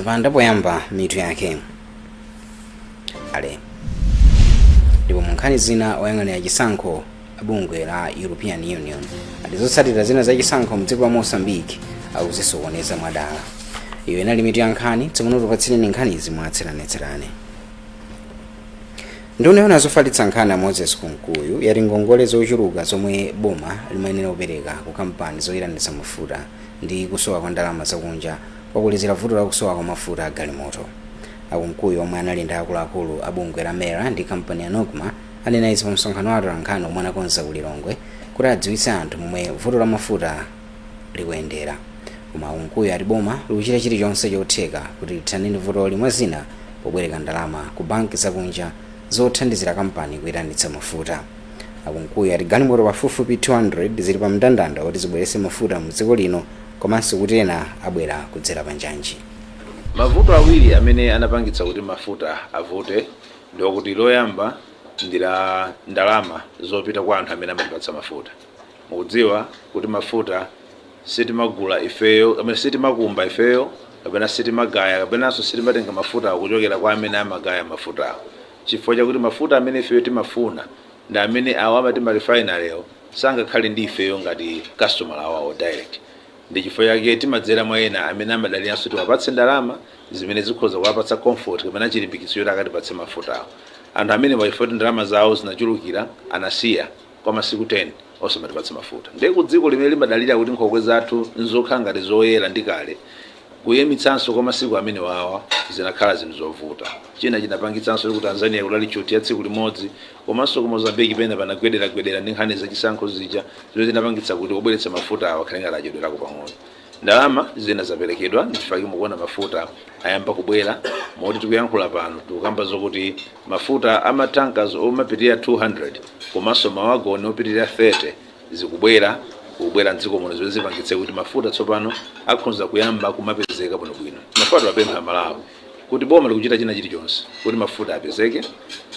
Panda poyamba mitu yake ale. Ndipo mu nkhani zina, oyang'anira chisankho bungwe la European Union ati zotsatira zina za chisankho mdziko la Mozambique akuzisokoneza mwadala. Iyo inali mitu ya nkhani. Tsopano tipatsireni nkhanizi mwatsatanetsatane. Nduna yoona zofalitsa nkhani a Moses Kunkuyu yati ngongole zochuluka zomwe boma limayenera kupereka ku kampani zoyitanitsa mafuta ndi kusowa kwa ndalama zakunja kwakulizira vuto la kusowa kwa mafuta a galimoto. Akunkuyu, omwe anali ndi akuluakulu a bungwe la MERA ndi kampani ya NOCMA, anena izi pa msonkhano wa atolankhani omwe anakonza ku Lilongwe kuti adziwitse anthu momwe vuto la mafuta likuyendera. Koma Akunkuyu ati boma likuchita chilichonse chotheka kuti lithane ndi vutoli, mwa zina pobwereka ndalama ku banki zakunja zothandizira kampani kuyitanitsa mafuta. Akunkuyu ati galimoto pafupifupi 200 zili pa mndandanda woti zibweretse mafuta mdziko lino, komanso kuti ena abwera kudzera pa njanji. Mavuto awiri amene anapangitsa kuti mafuta avute ndiokuti loyamba ndi la ndalama zopita kwa anthu amene amatipatsa mafuta. Mukudziwa kuti mafuta sitimagula ifeyo kapena sitimakumba ifeyo kapena sitimagaya kapenanso sitimatenga mafuta kuchokera kwa amene amagaya mafutawo, chifukwa chakuti mafuta amene ifeyo timafuna ndi amene awo amati ma refinery sangakhale ndi ifeyo ngati customer awawo direct. Ndi chifukwa chake timadzera mwa ena amene amadaliranso tiwapatse ndalama zimene zikhoza kuwapatsa comfort kapena chilimbikitso choti akatipatse mafutawo. Anthu amene pachifukwa kuti ndalama zawo zinachulukira anasiya kwa masiku 10 osamatipatsa mafuta. Ndiye ku dziko limene limadalira kuti nkhokwe zathu nzokhala ngati zoyera ndi kale, kuyimitsanso kwa masiku amene wawa zinakhala zinthu zovuta. China chinapangitsanso ku Tanzania kunali tchuthi ya tsiku limodzi, komanso ku Mozambique pena panagwederagwedera ndi nkhani zachisankho zija zimene zinapangitsa kuti obweretsa mafuta awa akhale ngati achedwerako pang'ono. Ndalama zina zaperekedwa, ndichifukwa mukuona mafuta ayamba kubwera, moti tikuyankhula pano tikukamba zokuti mafuta ama tankers omapitirira 200 komanso mawagoni opitirira 30 zikubwera kubwera mdziko muno, zimene zipangitse kuti mafuta tsopano akhonza kuyamba kumapezeka bwinobwino. Mafuta tiwapempha Malawi kuti boma likuchita china chilichonse kuti mafuta apezeke.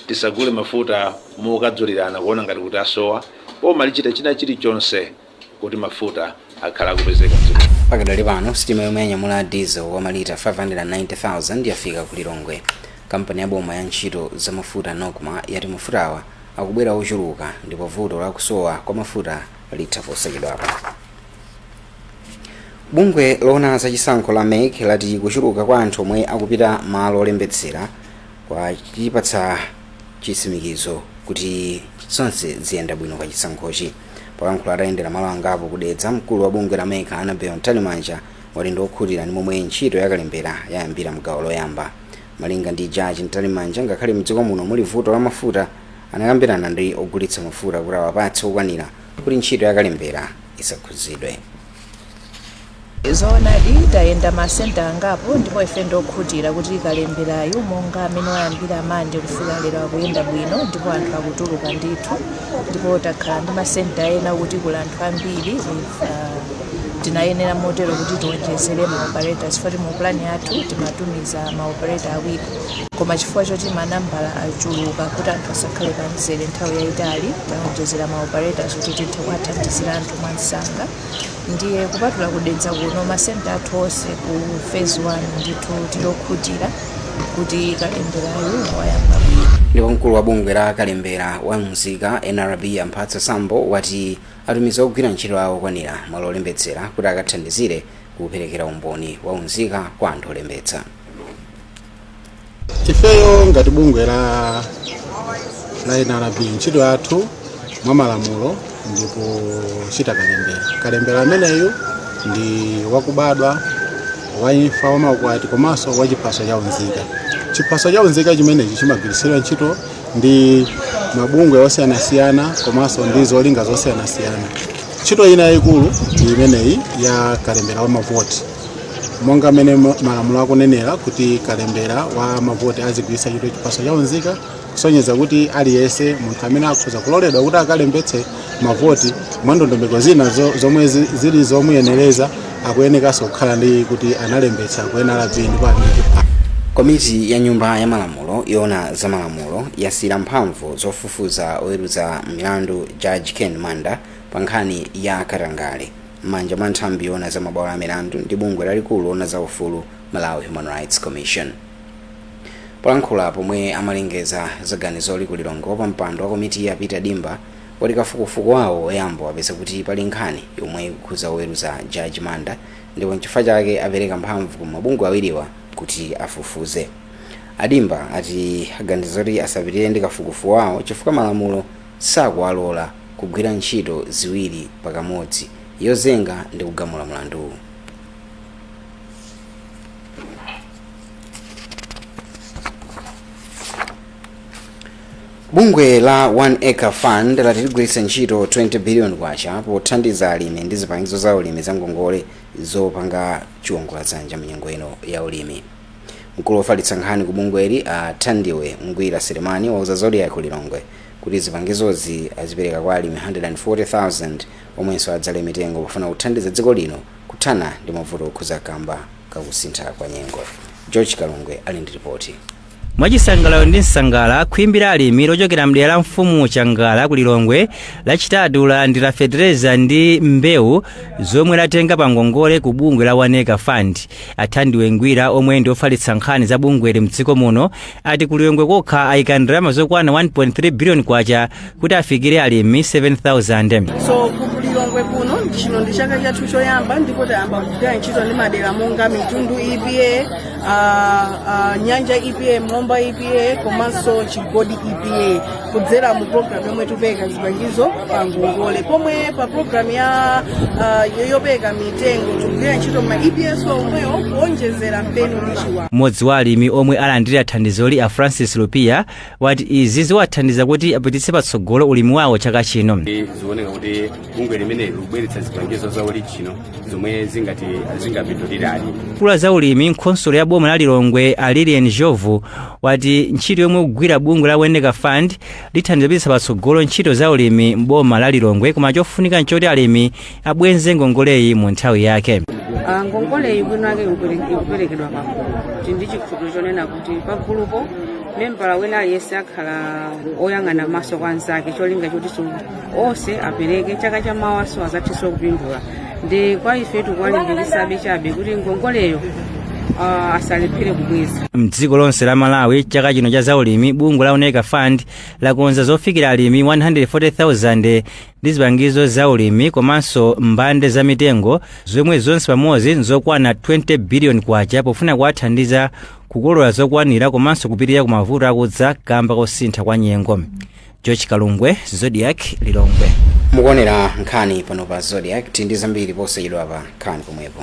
Tisagule mafuta mokadzulirana kuona ngati kuti asowa. Boma lichita china chilichonse kuti mafuta akhala akupezeka mdziko. Pakadali pano, sitima yomwe yanyamula diesel wa malita 590,000 yafika ku Lilongwe. Kampani ya boma ya ntchito za mafuta NOCMA yati mafutawa akubwera ochuluka ndipo vuto la kusowa kwa mafuta litha posachedwapa. Bungwe loona zachisankho la MEC lati kuchuluka kwa anthu omwe akupita malo olembetsera kwachipatsa chitsimikizo kuti zonse ziyenda bwino pa chisankhochi. Polankhula atayendera malo angapo kudedza, mkulu wa bungwe la MEC Annabel Mtalimanja wati ndi okhutira ndi momwe ntchito yakalembera yayambira mgawo loyamba. Malinga ndi Jaji Mtalimanja, ngakhale mdziko muno muli vuto la mafuta, anakambirana ndi ogulitsa mafuta kuti awapatse okwanira kuti ntchito yakalembera isakhudzidwe. Zoonadi, tayenda masenta angapo ndipo ife ndokhutira kuti kalemberayu monga amene wayambira Mande kufika lero akuyenda bwino ndipo anthu akutuluka ndithu. Ndipo takhala ndi masenta ena kuti kuli anthu ambiri, tinayenera motero kuti tiwonjezere ma operators, poti mu plan yathu timatumiza ma operator awiri, koma chifukwa choti manambala achuluka, kuti anthu asakhale pa mzere nthawi yayitali, tawonjezera ma operators kuti tithe kuwathandizira anthu mwansanga. Ndiye kupatula kudedza kuno, masenta athu onse ku phase 1 ndithu tilokhutira kuti kalemberayu wayamba bwino. Ndipo mkulu wa bungwe la kalembera wa mzika NRB Amphatso Sambo wati atumiza ogwira ntchito awo okwanira malo olembetsera kuti akathandizire kuperekera umboni wa unzika kwa anthu olembetsa. Ifeyo ngati bungwe la NRB, ntchito yathu mwa malamulo ndi kuchita kalembera. Kalembera ameneyu ndi wakubadwa, waimfa, wamaukwati komanso wachiphaso cha unzika. Chiphaso cha unzika chimenechi chimagwiritsidwa ntchito ndi mabungwe osiyanasiyana komanso ndi zolinga zosiyanasiyana. Ntchito ina yayikulu ndi imeneyi ya kalembera wa mavoti, monga mmene malamulo akunenera kuti kalembera wa mavoti azigwiritsa ntchito chiphaso cha unzika, kusonyeza kuti aliyense munthu amene akhoza kuloledwa kuti akalembetse mavoti mwa ndondomeko zina zomwe zili zomuyenereza akuyenekanso kukhala ndi kuti analembetsa ku NRB ndipo ali ndi chiphaso. Komiti ya Nyumba ya Malamulo yoona za malamulo yasiyira mphamvu zofufuza oweruza milandu Judge Ken Manda pa nkhani ya katangale m'manja mwa nthambi yoona za mabwalo a milandu ndi bungwe lalikulu loona za ufulu. Malawi Human Rights Commission. Polankhula pomwe amalengeza za ganizoli ku Lilongwe, wapampando wa komiti ya Peter Dimba wati kafukufuku wawo oyamba wapeza kuti pali nkhani yomwe ikukhuza oweruza Judge Manda, ndipo nchifukwa chake apereka mphamvu ku mabungwe awiriwa kuti afufuze. Adimba ati aganiza kuti asapitirire ndi kafukufuku wawo chifukwa malamulo sakuwalola kugwira ntchito ziwiri pakamodzi, yozenga ndi kugamula mlanduwu. Bungwe la One Acre Fund lati ligwiritsa ntchito 20 billion kwacha pothandiza alimi ndi zipangizo za ulimi za ngongole zopanga chiwongoladzanja mnyengo ino ya ulimi. Mkulu wofalitsa nkhani ku bungweli, a Thandiwe Ngwira Selemani, wauza Zodiak ku Lilongwe kuti zipangizozi azipereka kwa alimi 140,000 omwenso adzale mitengo pofuna kuthandiza dziko lino kuthana ndi mavuto okhuza kamba kakusintha kwa nyengo. George Kalungwe ali ndi ripoti. Mwachisangalalo ndi msangala, khwimbi la alimi lochokera mdera la mfumu Changala ku Lilongwe Lachitatu lalandira fetereza ndi mbewu zomwe latenga pa ngongole ku bungwe la One Acre Fund. Athandiwe Ngwira, omwe ndi ofalitsa nkhani za bungweli mdziko muno, ati ku Lilongwe kokha ayika ndalama zokwana 1.3 billion kwacha kuti afikire alimi 7000. So ku Lilongwe kuno, chino ndi chaka chathu choyamba, ndipo tayamba kugwira ntchito ndi madera monga Mitundu EPA, Nyanja EPA, Mlomba EPA komanso Chigodi EPA, kudzera mu program yomwe tikupereka zipangizo pa ngongole, pomwe pa program ya yopereka mitengo tikugwira ntchito ma EPAs omwewo kuonjezera mpeni ndi chiwawa. Mmodzi wa alimi omwe alandira thandizoli, a Francis Lupia, wati izi ziwathandiza kuti apititse patsogolo ulimi wawo chaka chino. Zioneka kuti bungwe limene likubweretsa zipangizo za original zomwe zingati zingapindulire alimi. Mkulu za ulimi mkhonsolo ya boma la Lilongwe, a Lilian Jovu, wati ntchito yomwe kugwira bungwe la One Acre Fund lithandiza kupititsa patsogolo ntchito za ulimi m'boma la Lilongwe, koma chofunika nchoti alimi abwenze ngongoleyi mu nthawi yake. Ngongoleyi bwino ake ikuperekedwa pagulu. Tili ndi chikhulupiriro chonena kuti pagulupo membala wina aliyense akhala oyang'ana maso kwa anzake, cholinga choti onse apereke chaka chamawaso azathenso kupindula. Ndi kwa ife tikuwalimbikitsabe chabe kuti ngongoleyo asalephere kubweza. Mdziko lonse la Malawi chaka chino cha zaulimi, bungwe la One Acre Fund lakonza zofikira alimi 140,000 ndi zipangizo za ulimi komanso mbande za mitengo, zomwe zonse pamodzi nzokwana 20 billion kwacha, pofuna kuwathandiza kukolola zokwanira komanso kupirira ku mavuto akudza kamba kosintha kwa nyengo. George Kalungwe, Zodiak, Lilongwe. Mukuonera nkhani pano pa Zodiak. Tili ndi zambiri posachedwa pa nkhani pomwepo.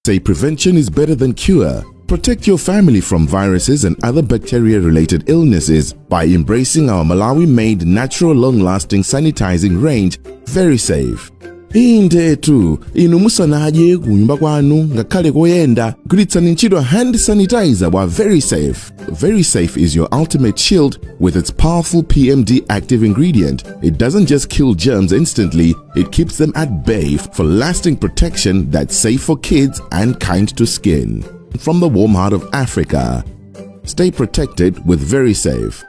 Say prevention is better than cure. Protect your family from viruses and other bacteria related illnesses by embracing our Malawi made natural long lasting sanitizing range, Very Safe. Indetu inu musanadye kunyumba kwanu ngakhale koyenda, gwiritsani ntchito hand sanitizer wa Very Safe. Very Safe is your ultimate shield. With its powerful PMD active ingredient, it doesn't just kill germs instantly, it keeps them at bay for lasting protection that's safe for kids and kind to skin. From the warm heart of Africa, stay protected with Very Safe.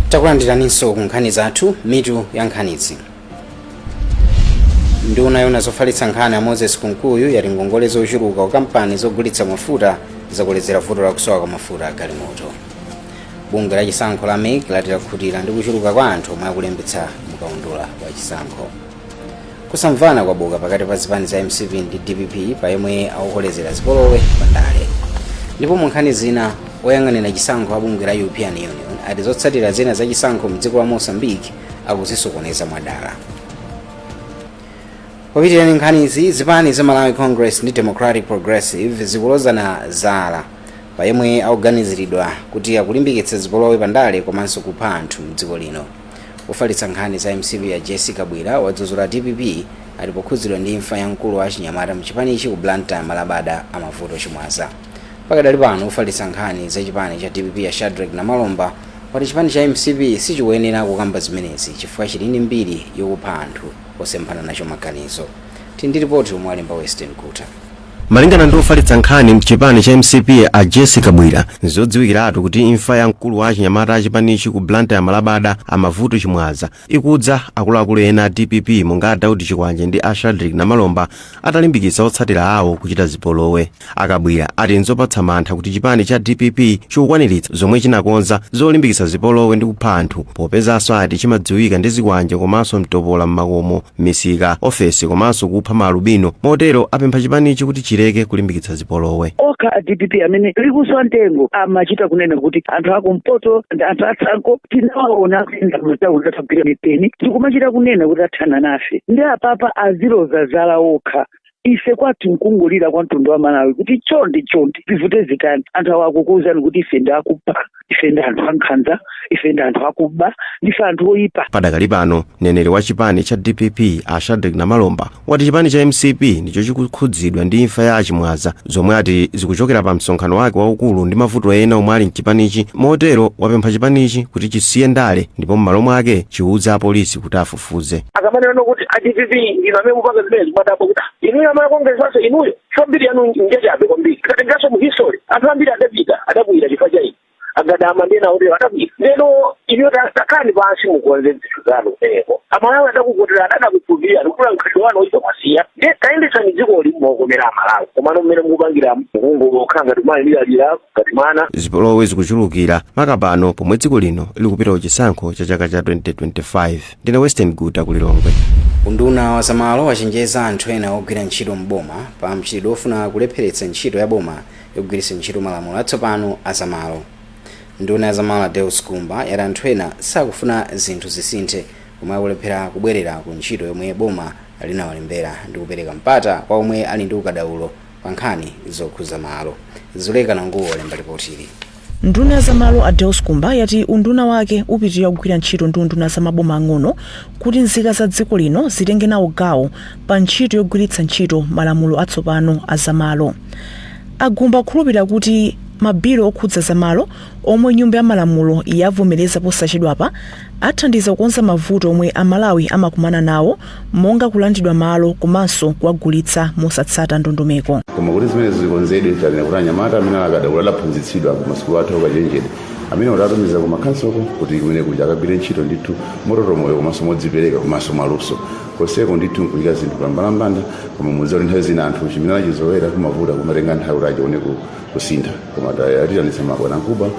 Takulandiraninso ku nkhani zathu. Mitu ya nkhanizi: nduna yona zofalitsa nkhani ya Moses Kunkuyu yati ngongole zochuluka ku kampani zogulitsa mafuta zakolezera vuto lakusowa kwa mafuta agalimoto. Bungwe la chisankho la MEC lati lakhutira ndi kuchuluka kwa anthu omwe akulembetsa mukaundula wa chisankho. Kusamvana kwabuka pakati pa zipani za MCP ndi DPP pa yemwe akukolezera zipolowe pandale. Ndipo mu nkhani zina, oyang'anira chisankho a bungwe la European Union ati zotsatira zina za chisankho mdziko la Mozambique akuzisokoneza mwadala. Popitirani nkhanizi, zipani za Malawi Congress ndi Democratic Progressive zikulozana zala pa yemwe akuganiziridwa kuti akulimbikitsa zipolowe pandale komanso kupha anthu mdziko lino. Ofalitsa nkhani za MCP ya Jessica Bwira wadzudzula DPP ati pokhudzidwa ndi imfa ya mkulu wa chinyamata mchipanichi ku Blantyre, Malabada Amavuto Chimwaza. Pakadali pano, ofalitsa nkhani za chipani cha DPP ya Shadrack Namalomba wati chipani cha MCP sichikuyenera kukamba zimenezi chifukwa chili ndi mbiri yokupha anthu osemphana nacho maganizo. Tili ndi ripoti omwe alemba Western Kuta. Malingana ndi ofalitsa nkhani mchipani cha MCP a Jessica Bwira, nzodziwikiratu kuti imfa ya mkulu wa achinyamata achipanichi ku Blantyre Malabada, Amavuto Chimwaza, ikudza akuluakulu ena a DPP monga a Daudi Chikwanje ndi a Shadrack Namalomba atalimbikitsa otsatira awo kuchita zipolowe. Akabwira ati nzopatsa mantha kuti chipani cha DPP chikukwaniritsa zomwe chinakonza zolimbikitsa zipolowe ndi kupha anthu, popezanso ati chimadziwika ndi zikwanje komanso mtopola m'makomo, m'misika, ofesi komanso kupha maalubino. Motero apempha chipanichi kuti chileke kulimbikitsa zipolowe. Okha a DPP amene likuswa mtengo amachita kunena kuti anthu akumpoto ndi anthu atsanko. Tinawaona akuyenda m'matawuni atagwira mipeni, tikumachita kunena kuti athana nafe. Ndi apapa aziloza zala okha. Ife kwathu nkungulira kwa mtundu wa Malawi kuti chonde chonde, zivute zitani, anthu awa akukuwuzani kuti ife ndi akupha, ife ndi anthu ankhanza, ife ndi anthu akuba, ndife anthu oyipa. Padakali pano, mneneri wa chipani cha DPP a Shadrack Namalomba wati chipani cha MCP ndicho chikukhudzidwa ndi imfa ya Achimwaza, zomwe ati zikuchokera pa msonkhano wake waukulu ndi mavuto ena omwe ali mchipanichi. Motero wapempha chipanichi kuti chisiye ndale ndipo m'malo mwake chiwuze apolisi kuti afufuze. Akamanena kuti a DPP inu amene mupanga zimene, zimadabwa kuti inuyo amene kongeresanso inuyo chambiri yanu njachabe kwambiri. Tikatengeranso mu history, anthu ambiri adapita, adabwira chifukwa cha inu, agadama ndena otero adabwira. Lero inuyo takhalani pansi, mukonze zinthu zanu kumeneko. Amalawi adakukotera, adadakukhulupirira ndikula mkhalidwe wanu oyipa mwasiya, ndiye tayendetsani dzikoli mokomera Amalawi. Komano mmene mukupangira, mukungokhala ngati kumaliralira ngati mwana. Zipolowe zikuchulukira makapano pomwe dziko lino likupita kuchisankho cha chaka cha 2025. Ndine Western Guta, kulilongwe. Unduna wa zamalo wachenjeza anthu ena ogwira ntchito mboma pa mchitidwe ofuna kulepheretsa ntchito ya boma yogwiritsa ntchito malamulo atsopano a zamalo. Nduna ya zamalo Deus Kumba yati anthu ena sakufuna zinthu zisinthe, komwe akulephera kubwerera ku ntchito yomwe boma linawalembera ndi kupereka mpata kwa omwe ali ndi ukadaulo pa nkhani zokhuza malo. Zuleka Nanguwo walemba ripotili. Nduna ya zamalo a Deus Kumba yati unduna wake upitirira kugwira ntchito ndi unduna za maboma ang'ono kuti nzika za dziko lino zitenge nawo gawo pa ntchito yogwiritsa ntchito malamulo atsopano a zamalo. Agumba akhulupirira kuti mabilo okhudza zamalo omwe nyumba ya malamulo yavomereza posachedwapa athandiza kukonza mavuto omwe Amalawi amakumana nawo, monga kulandidwa malo komanso kuwagulitsa mosatsata ndondomeko. Koma kuti zimene zikonzedwe, tanena kuti anyamata amene akadaulo adaphunzitsidwa ku masukulu athu akachenjede amene utatumiza ku makhansoko kuti kumene kuja akagwire ntchito ndithu mototomoyo komanso modzipereka komanso mwaluso konseko ndithu nkuyika zinthu pambalambanda. Koma mudziwa kuti nthawi zina anthu chimene achizolowera kumavuta, kumatenga nthawi kuti achione kusintha. Koma tatitanitsa mabwana mkubwa,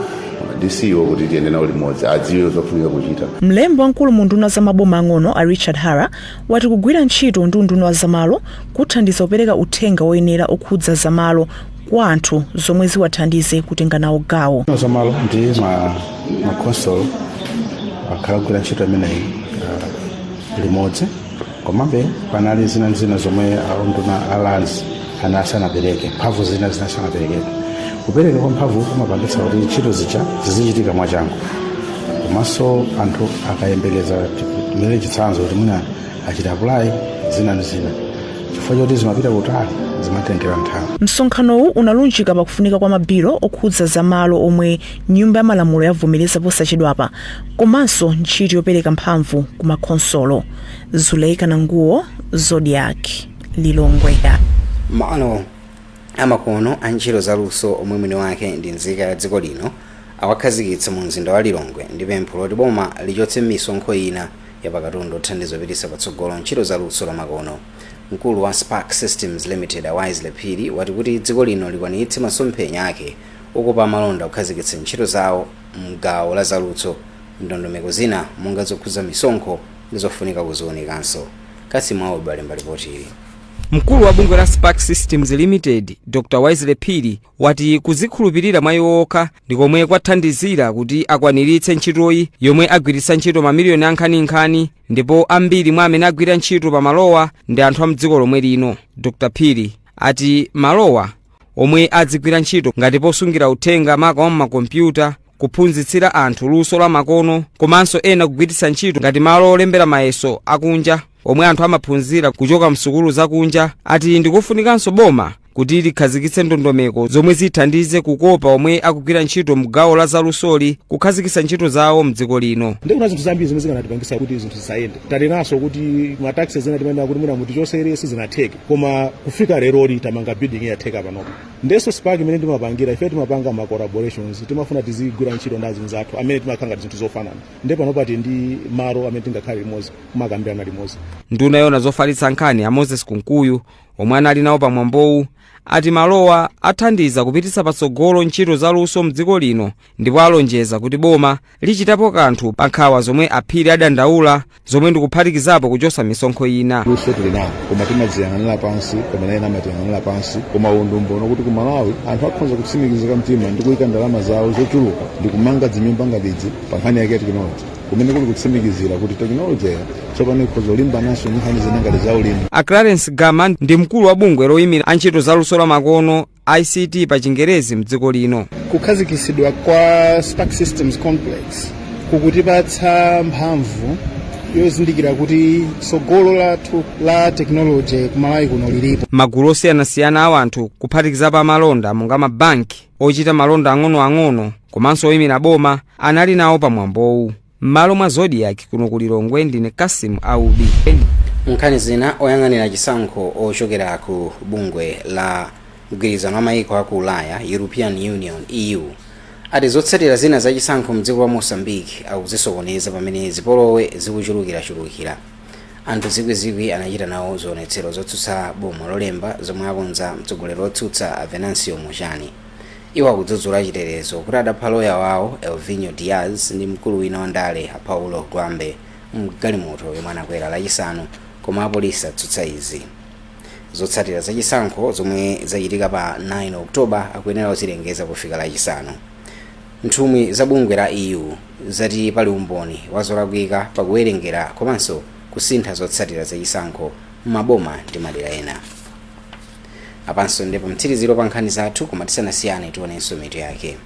DC wo, kuti tiyende nawo limodzi, adziwe zofunika kuchita. Mlembi wamkulu mu nduna za maboma ang'ono a Richard Hara wati kugwira ntchito ndi unduna wa zamalo kuthandiza kupereka uthenga woyenera okhudza zamalo kwa anthu, zomwe ziwathandize kutenga nawo gawo. Zamalo ndi makonsolo akhala kugwira ntchito imeneyi limodzi, komabe panali zina ndi zina zomwe aunduna a Lands anasanapereke mphamvu, zina zinasanaperekedwe. Kupereka kwa mphamvu kumapangitsa kuti ntchito zija zizichitika mwachangu, komanso anthu akayembekeza mmene chitsanzo kuti mwina achita apply zina ndi zina, chifukwa choti zimapita kutali, zimatengera nthawi. Msonkhanowu unalunjika pakufunika kwa mabilo okhudza zamalo omwe nyumba ya malamulo yavomereza posachedwapa komanso ntchito yopereka mphamvu ku makhonsolo. Zuleika Nanguwo, Zodiak, Lilongwe. Malo amakono a ntchito zaluso omwe mwini wake ndi nzika ya dziko lino awakhazikitsa mu mzinda wa Lilongwe ndi pempho loti boma lichotse misonkho ina yapakatundu othandiza kupititsa patsogolo ntchito zaluso lamakono. Mkulu wa Spark Systems Limited a Wisely Phiri wati kuti dziko lino likwaniritse masomphenya ake okopa amalonda kukhazikitsa ntchito zawo mgawo la zaluso, ndondomeko zina monga zokhuza misonkho ndi zofunika kuziwunikanso. Kasimu Aubi alemba ripoti ili. Mkulu wa bungwe la Spark Systems Limited, Dr Wisely Phiri, wati kuzikhulupirira mwa iwo okha ndi komwe kwathandizira kuti akwaniritse ntchitoyi, yomwe agwiritsa ntchito mamiliyoni ankhaninkhani, ndipo ambiri mwa amene agwira ntchito pa malowa ndi anthu a mdziko lomwe lino. Dr Phiri ati malowa omwe adzigwira ntchito ngati posungira uthenga maka wa m'makompyuta, kuphunzitsira anthu luso la makono, komanso ena kugwiritsa ntchito ngati malo olembera mayeso akunja omwe anthu amaphunzira kuchoka msukulu zakunja. Ati ndikufunikanso boma Kuti likhazikitse ndondomeko zomwe zithandize kukopa omwe akugwira ntchito mgawo la zalusoli kukhazikitsa ntchito zawo mdziko lino. Ndikuna zinthu zambiri zimene zikanatipangisa kuti zinthu zisayende. Talenanso kuti ma taxes ena timanena kuti mwina mutichosere, sizinatheke, koma kufika leroli tamanga building, yatheka panopo. Ndenso Spark imene timapangira ife, timapanga ma collaborations, timafuna tizigwira ntchito ndi azinzathu amene timakhala ngati zinthu zofanana. Nde panopa tili ndi malo amene tingakhale limodzi kumakambirana limodzi. Nduna yona zofalitsa nkhani a Moses Kunkuyu, omwe anali nawo pamwambowu, ati malowa athandiza kupititsa patsogolo ntchito zaluso mdziko lino, ndipo alonjeza kuti boma lichitapo kanthu pa nkhawa zomwe aphiri adandaula, zomwe ndikuphatikizapo kuchosa misonkho ina. Luso tili nalo, koma timadziyang'anira pansi kapena ena amatiyang'anira pansi. Koma uwu ndi umboni kuti ku Malawi anthu akhoza kutsimikizika mtima ndi kuyika ndalama zawo zochuluka ndi kumanga dzinyumba ngati idzi pa nkhani yake ya tekinoloji, kumene kuli kutsimikizira kuti tekinoloji tsopano ikhoza kulimbananso ndi nkhani zina ngati za ulimi. A Clarence Gama ndi mkulu wa bungwe loyimira antchito zaluso la makono, ICT pa Chingerezi, mdziko lino. Kukhazikitsidwa kwa Spark Systems Complex kukutipatsa mphamvu yozindikira kuti tsogolo lathu la tekinoloji kumalawi kuno lilipo. Magulu osiyanasiyana a anthu, kuphatikizapo amalonda monga mabanki, ochita malonda ang'onoang'ono komanso oyimira boma, anali nawo pamwambowu. M'malo mwa Zodiak kuno ku Lilongwe, ndine Kasim Aubi. Nkhani zina: oyang'anira chisankho ochokera ku bungwe la mgwirizano wa mayiko aku Ulaya, European Union, EU, ati zotsatira zina za chisankho mdziko la Mozambique akuzisokoneza pamene zipolowe zikuchulukirachulukira. Anthu zikwizikwi anachita nawo zionetsero zotsutsa boma lolemba, zomwe akonza mtsogoleri wotsutsa Venancio Mondlane. Iwo akudzudzula chitetezo kuti adapha loya wawo Elvinho Diaz ndi mkulu wina wa ndale a Paulo Guambe mgalimoto yomwe anakwera Lachisanu, koma apolisi atsutsa izi. Zotsatira za chisankho zomwe zachitika pa 9 Oktoba akuyenera kuzilengeza pofika Lachisanu. Nthumwi za bungwe la EU zati pali umboni wa zolakwika pakuwerengera komanso kusintha zotsatira za chisankho m'maboma ndi madera ena. Apanso ndipo mtsiriziro pa nkhani zathu, koma tisanasiyane tionenso mitu yake.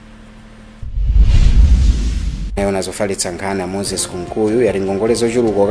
Yona zofalitsa nkhani a Moses Kunkuyu yati ngongole zochuluka